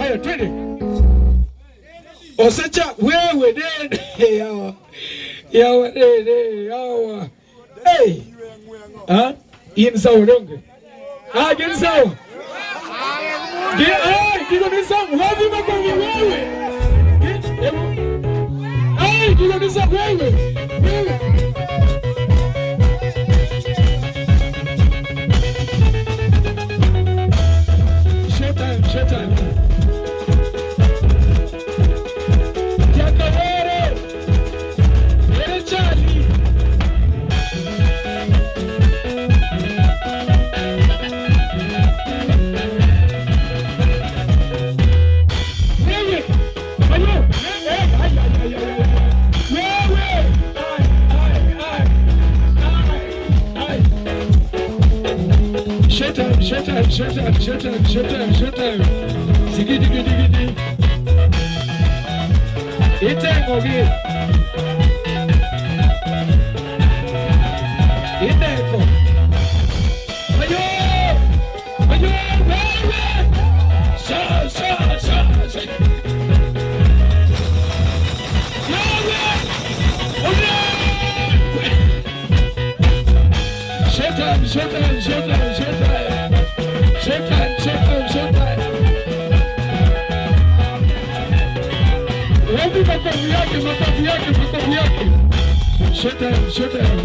Haya, twende. Osecha wewe nene yawa. Yawa nene yawa. Hey. Ha? In sawa donge. Ah, gin sawa. Gi ah, gigo ni sawa. Wapi makofi wewe? Gi hebu. Ai, gigo ni sawa wewe. Wewe. Showtime, showtime. Jakawere. Ere Charlie. Wewe. Ayo. Eh, ay, ay, ay, ay, ay. Wewe. Ay, ay, ay. Ay, ay. Showtime, showtime, showtime, showtime, showtime, showtime. Sigidi, gidi, gidi. Itengo gi. Iteko. Ayo! Ayo! Wewe! Sa, sa, sa, sa. Wewe! Oye! Showtime, showtime, showtime, showtime. Showtime, showtime, showtime. Wapi makofi yake, makofi yake, makofi yake. Showtime, showtime.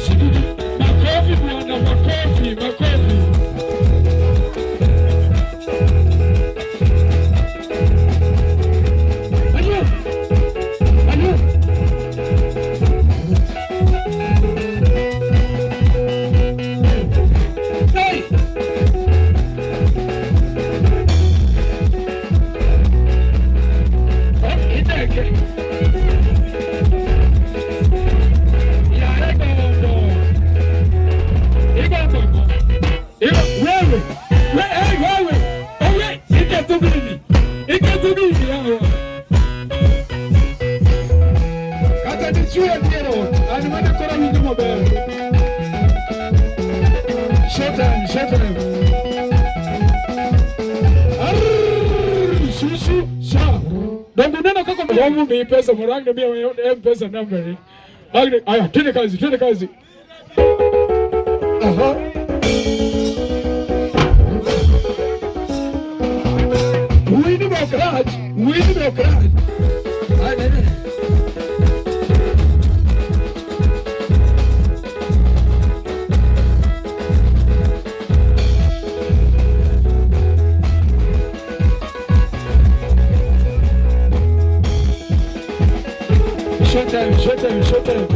Sigidi. Makofi bwana, makofi, makofi. Ayo! Ayo! Hey! Oh, iteke. Ya, igombo. Igombo. Igo, wewe. We, hey, wewe. Owe, iketo gini. Iketo gini yawa. Kata dichuo e dier ot, an mana koro awinjo maber. Showtime, showtime. Arrrr, susu, sha. Donge uneno kaka Wamu mi pesa morangne miya M-Pesa namba ni. Agne, aya, twende kazi, twende kazi. Aha. Winnie be ok rach, Winnie be ok rach. Ay, ne, ne. Showtime, showtime, showtime.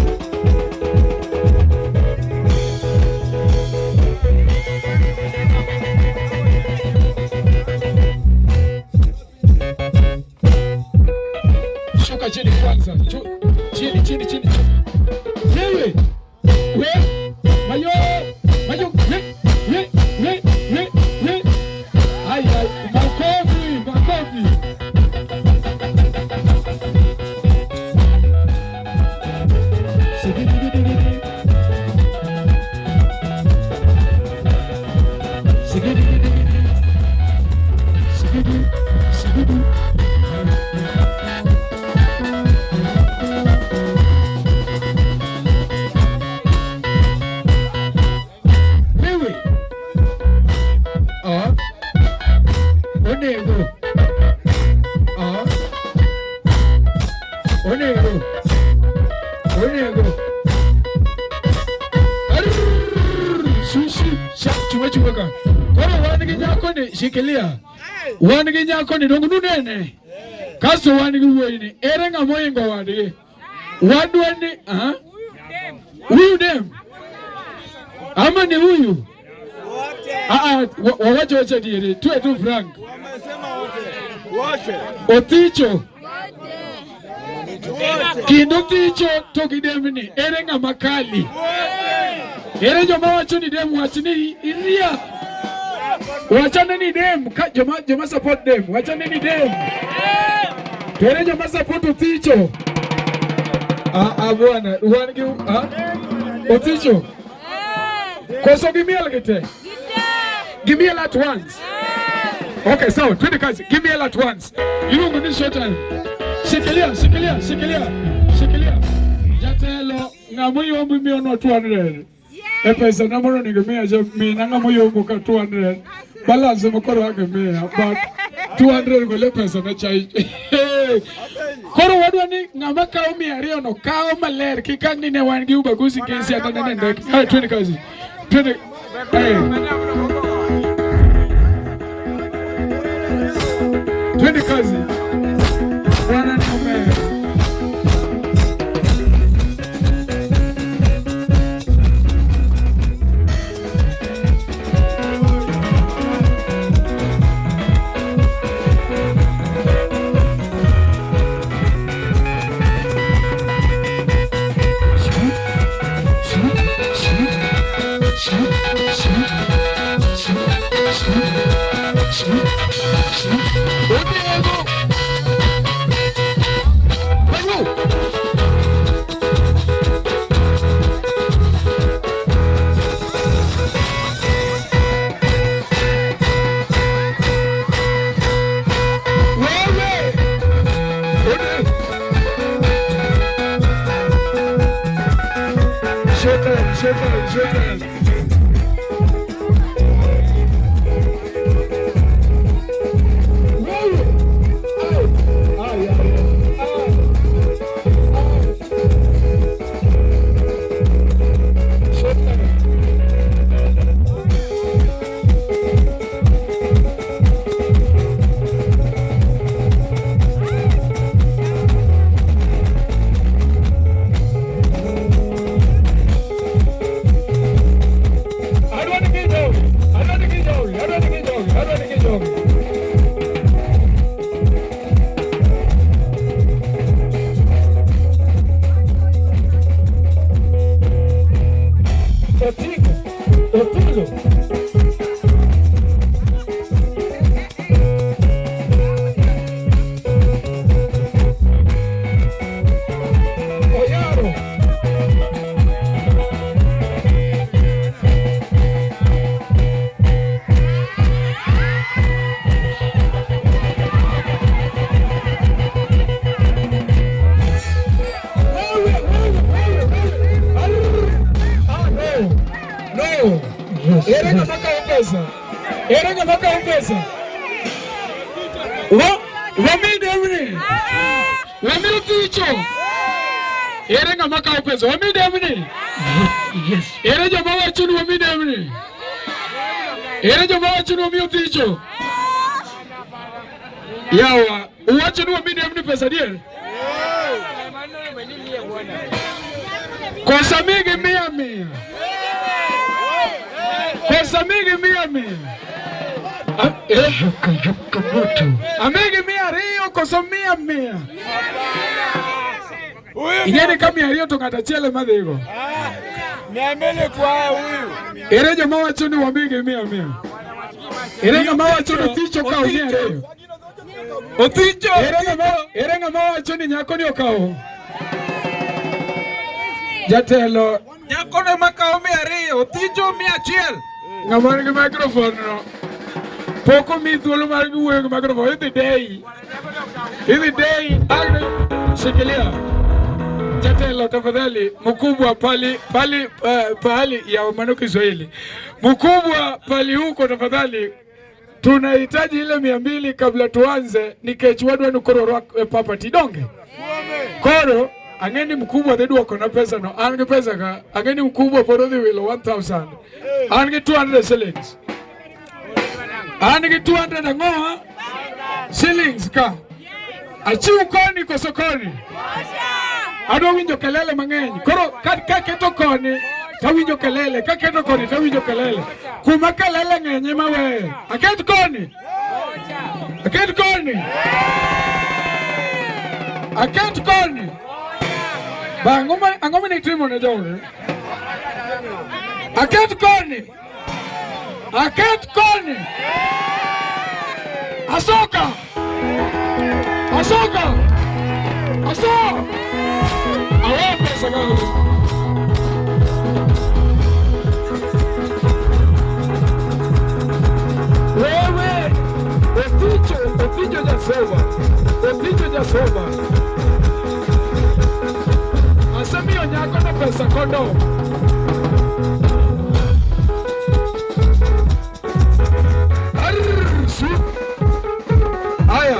Shuka chini kwanza. Chini, chini, chini, chini. Wewe. We. Mayo. Mayo. We. We. We. We. We. Ai, ai. Makofi, makofi. Sigidi, gidi, gidi. Sigidi, gidi, gidi. Sigidi, sigidi. Wewe. Ah. Onego. Ah. Onego. Onego. Arrrr. Susu. Sha, chuma chuma ka. Koro wan gi nyako ni shikilia. Wan gi nyako ni dong nunene. Kasto wan gi wuoyi ni. Ere ng'ama ohingo wadgi? Wadwa ni, ah? Huyu dem. Ama ni huyu? Ah ah, wawache wache diere. Tuwe tu frank. Wamesema wote. Wote. Othicho. Kind Othicho to gi demni, ere ng'ama kali? Ere joma wacho ni dem wach ni iria. Wachane ni dem, ka joma support dem, wachane ni dem. To ere joma support Othicho? Ah ah bwana, wan gi ah Othicho. Koso gimiel gi te? Gimiel at once. Okay, sawa, twende kazi. Give me hela at once. Iluongo ni showtime. Shikilia, shikilia, shikilia. Shikilia. Jatelo ng'ama yombo miyono 200. E pesa na moro nigi mia cha mina ng'ama yombo ka 200. Balance mokoro ake mia, but 200 gole pesa na chai. Koro wadwa ni ng'ama kawo 200 no kawo maler kik ang' ni ne wan gi ubaguzi kesi ata nene ndek. Haya, twende kazi. Twende. Hey. Twende kazi. Bwana ni mwema. Onego. Mayu. Wewe. Ode. Showtime, showtime, showtime. Wewe. Ay. Ay, ay, ay. Ay. Showtime. Adwa ni gijogi, adwa ni gijogi, adwa ni gijogi, adwa ni gijogi. Otigo, Otigo. Oyaro. Wewe, wewe, wewe, wewe. Arr. Ah, no. No. Ere ng'ama kawo pesa? Ere ng'ama kawo pesa? Wa wami demni. Wami ticho. Ere ng'ama kawo pesa? Wami demni. Yes. Ere joma wacho ni wami demni. Ere joma wacho ni wami othicho. Yawa, uwacho ni wami demni pesa adier? Kosa migi mia mia. Kosa migi mia mia. Ah, eh? Yuka yuka moto. Amigi 200 koso mia mia. Huyu Ing'eni ka 200 to ng'ato achiel ema dhigo. 200 kwa huyu. Ere joma wacho ni wamigi mia mia. Ere ng'ama wacho ni Othicho okawo 200. Othicho. Ere ng'ama wacho ni nyako ni okawo. Jatelo Nyako ne makawo 200, Othicho 100. ng'ama nigi microphone no pok omi thuolo mar wuoyo gi microphone idhi deyi. Idhi deyi. Agre, shikilia. Jatelo tafadhali, mkubwa pali pali pahali ya mano Kiswahili. Mkubwa pali huko tafadhali. Tunahitaji ile 200 kabla tuanze nikech wadwa ni koro rwak property donge. Koro ang'e ni mkubwa dhi duoko na pesa no. An gi pesa ka ang'e ni mkubwa pod odhi wilo 1000. An gi 200 shillings. An gi 200 ang'o? Shillings ka. Achiw koni koso koni? Adwa winjo kelele mang'eny. Koro kaketo koni tawinjo kelele, kaketo koni tawinjo kelele. Kuma kelele ng'eny ema weye. Aket koni. Aket koni. Aket koni. Ba ang'o mane itimo ne jogi? Aket koni. Aket koni. Asoka. Asoka. Aso. Awe pesa kangu. Wewe. jasoba. Othicho jasoba. Asemiyo nyakono pesa kondom. Arr, su. Aya,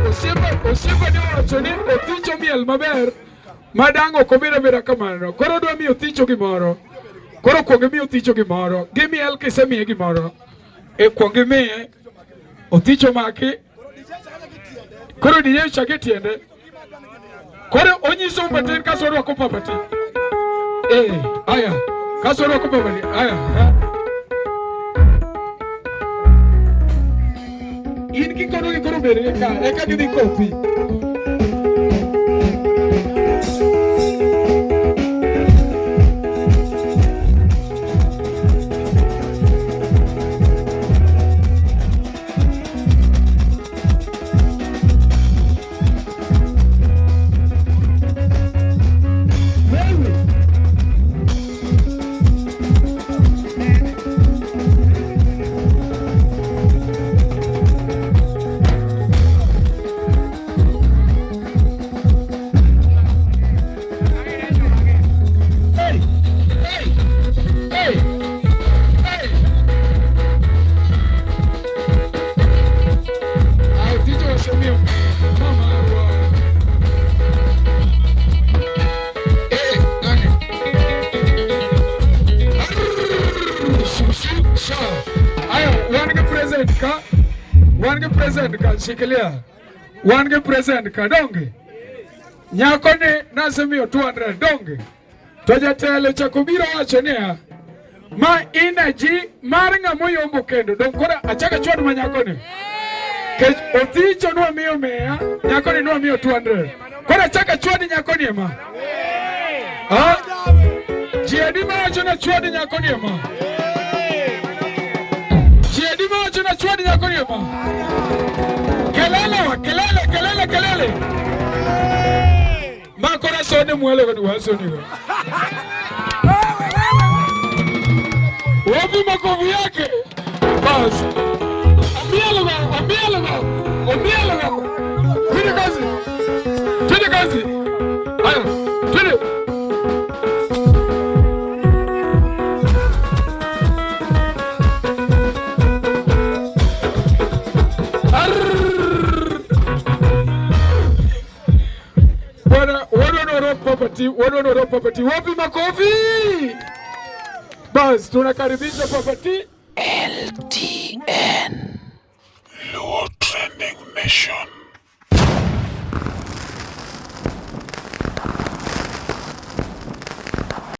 osiepe osiepe ne owacho ni Othicho miel maber ma dang' ok obed abeda kamano. Koro odwa miyo Othicho gimoro. Koro kuong imiyo Othicho gimoro. Gimiel kisemiye gimoro. E kuong imiye. Othicho maki. Koro DJ chake tiende. Koro onyiso matin kaso orwako papati. Eh, aya. Kaso orwako papati. Aya. Ha. In kikono gi koro bed gi ka, eka gidhi kopi. Wewe. Hey! Hey! Hey! Hey! Ah, Othicho osemiyo mama wa. Eh, nani? Arr, su, su, sha. Aya, wan gi present ka. Wan gi present ka, shikilia. Wan gi present ka, donge? Nyako ni nasemiyo 200, donge? To jatelo chako biro wacho niya, ma energy mar ng'ama oyombo kendo. Dong koro achako achwad ma nyako ni. Kech Othicho nwamiyo 100, nyako ni nwamiyo 200. Koro achako achwad nyako ni ema. Ah? Ji adi mawacho ni achwad nyako ni ema? Ji adi mawacho ni achwad nyako ni ema? Kelele wa, kelele, kelele, kelele. Ma koro asone mwelo kod wasoni go. Wapi makofi yake? Bas. Omielo go, omielo go, omielo go. Twende kazi. Twende kazi. Haya, twende. Arr! Bwana, wadwa rock property, wadwa rock property. Wapi makofi? Bas, tunakaribisha property. LTN. Luo Trending Nation.